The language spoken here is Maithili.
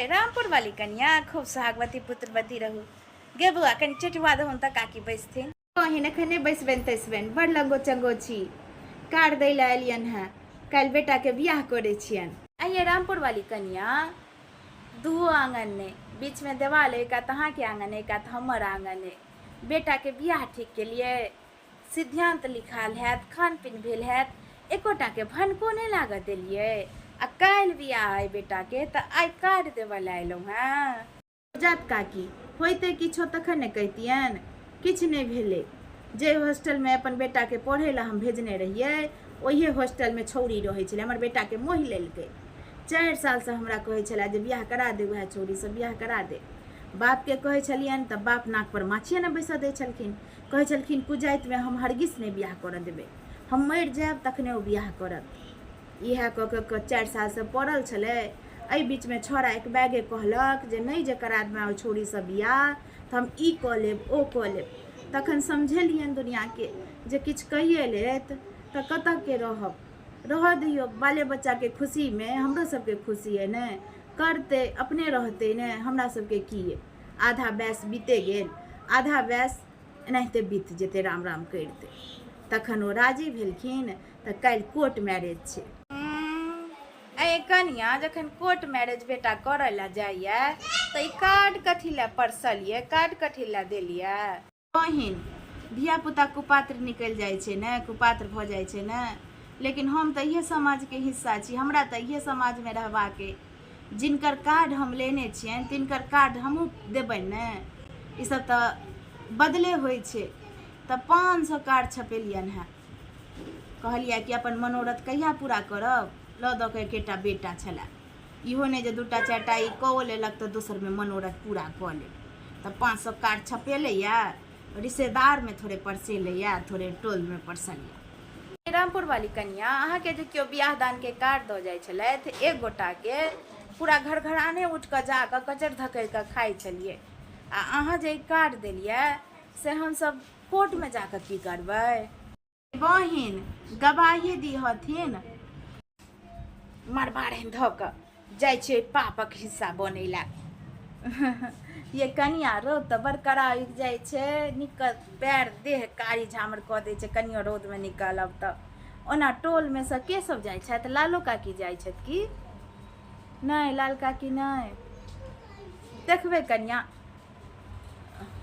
ये रामपुर वाली कनिया खूब सुहागवती पुत्रवती रहू गे बौआ कनि चटुआ दहुन तऽ काकी बैसथिन। बहिन एखन नहि बैसबनि तैसबनि बड़ लंगो चंगो छी कार्ड दै लए एलियनि हेँ काल्हि बेटाके बियाह करै छियनि। आ ये रामपुर वाली कनिया दूओ आङन नहि बीचमे देवाल अइ एक कात अहाँके आङन अइ एक कात हमर आङन अइ बेटाके बियाह ठीक केलियै सिद्धान्त लिखायल हैत खान पीन भेल हैत एकोटाके भनको नहि लागऽ देलियै आ काल्हि बियाह अइ बेटाके तऽ आइ कार्ड देबऽ लए अयलहुँ हेँ। जात काकी होइते किछो तखन ने कहितियनि किछु नहि भेलै जाहि हॉस्टलमे अपन बेटाके पढ़ै लए हम भेजने रहियै ओहिए हॉस्टलमे छौड़ी रहै छलै हमर बेटाके मोहि लेलकै चारि सालसँ हमरा कहै छलै जे बियाह करा दे उएह छौड़ीसँ बियाह करा दे बापके कहै छलियनि तऽ बाप नाकपर माछिए नहि बैसऽ दै छलखिन कहै छलखिन कुजातिमे हम हरगिज नहि बियाह करऽ देबै हम मरि जायब तखने ओ बियाह करत इएह कऽ कऽ कऽ चारि सालसँ पड़ल छलै एहि बीचमे छौड़ा एक बैगे कहलक जे नहि जे करा देबै ओहि छौड़ीसँ बियाह तऽ हम ई कऽ लेब ओ कऽ लेब तखन समझेलियनि दुनिआँके जे किछु कहिए लेत तऽ कतऽके रहब रहऽ दियौ बाले बच्चाके खुशीमे हमरो सबके खुशी अइ ने करतै अपने रहतै ने हमरा सबके की अइ आधा वयस बीते गेल आधा वयस एनाहिते बीत जेतै राम राम करिते तखन ओ राजी भेलखिन तऽ काल्हि कोर्ट मैरेज छै। ऐ कनिया जखन कोर्ट मैरेज बेटा करऽ लए जाइए तऽ ई कार्ड कथी लए परसलियै कार्ड कथी लए देलियै? बहिन धियापुता कुपात्र निकलि जाइ छै ने कुपात्र भऽ जाइ छै ने लेकिन हम तऽ इहे समाजके हिस्सा छी हमरा तऽ इहे समाजमे रहबाक अइ जिनकर कार्ड हम लेने छियनि तिनकर कार्ड हमहूँ देबनि ने ईसभ तऽ बदले होइ छै तऽ 500 कार्ड छपेलियनि हेँ कहलियै कि अपन मनोरथ कहिया पूरा करब लऽ दऽ कऽ एकेटा बेटा छलए इहो नहि जे दूटा चारिटा ई कऽ लेलक तऽ दोसरमे मनोरथ पूरा कऽ लेब तऽ 500 कार्ड छपेलैए रिश्तेदारमे थोड़े परसेलैए थोड़े टोलमे परसलैए। रामपुर वाली कनिया अहाँके जे केओ बियाह दानके कार्ड दऽ जाइ छलथि एक गोटाके पूरा घर घराने उठि कऽ जा कऽ कचर धकरि कऽ खाइ छलियै आ अहाँ जे ई कार्ड देलियै से हमसभ कोर्टमे जा कऽ की करबै? बहिन गवाही दिहथिन। मरबारनि धऽ कऽ जाइ छियै पापक हिस्सा बनै लए। ये कनिया रौद तऽ बड़ कड़ा उगि जाइ छै निकल पैर देह कारी झामर कऽ दै छै कनियो रौदमे निकलब तऽ ओना टोलमे सँ के सब जाइ छथि लालो काकी जाइ छथि की नहि लाल काकी नहि देखबै कनिया।